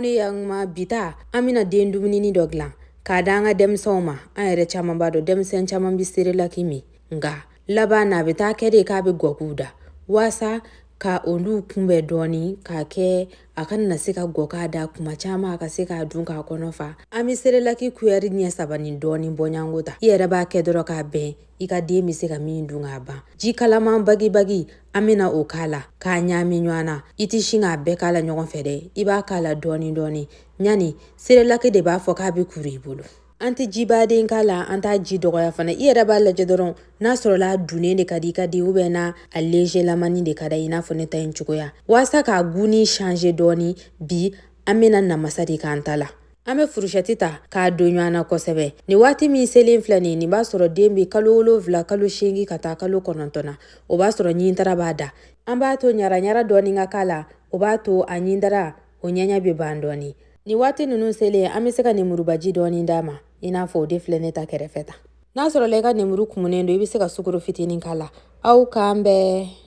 ni yakuma. Bi ta, an bɛna den dumunini dɔ dilan k'a da an ka denmisɛnw ma. An yɛrɛ caman b'a dɔn, denmisɛn caman bɛ serelaki min, nka laban na a bɛ taa kɛ de k'a bɛ gɔ k'u da. Waasa ka olu kunbɛn dɔɔni, k'a kɛ a kana na se ka gɔ k'a da kuma caman, a ka se k'a dun k'a kɔnɔ fa, an bɛ serelaki kuyɛri ɲɛ saba ni dɔɔni bɔɲɔgɔnko ta. I yɛrɛ b'a kɛ dɔrɔn k'a bɛn i ka den bɛ se ka min dun k'a ban. Ji kalaman bagibagi, an bɛna o k'a la k'a ɲaami ɲɔgɔn na. I tɛ sin k'a bɛɛ k'a la ɲɔgɔn fɛ dɛ, i b'a k'a la dɔɔni dɔɔni. Ɲani serelaki de b'a fɔ k'a bɛ kuru i bolo. An tɛ jibaden k'a la, an t'a ji dɔgɔya fana. I yɛrɛ b'a lajɛ dɔrɔn n'a sɔrɔla a dunnen de ka di i ka den, ou bien n'a a léger lamani de ka di, i n'a fɔ ne ta in cogoya. Waasa k'a goût nin changer dɔɔni, bi an bɛna namasa de k'an ta la. An bɛ fourchette ta k'a don ɲɔgɔn na kosɛbɛ. Nin waati min selen filɛ nin, nin b'a sɔrɔ den bɛ kalo 7, kalo 8 ka taa kalo 9 na. O b'a sɔrɔ ɲintara b'a da. An b'a to ɲara ɲara dɔɔni ka k'a la, o b'a to a ɲintara o ɲɛɲɛ bɛ ban dɔɔni. Nin waati ninnu selen, an bɛ se ka nemurubaji dɔɔni d'a ma, i n'a fɔ o de filɛ ne ta kɛrɛfɛ ta. N'a sɔrɔla i ka nemuru kumunen don, i bɛ se ka sukaro fitinin k'a la. Aw k'an bɛn.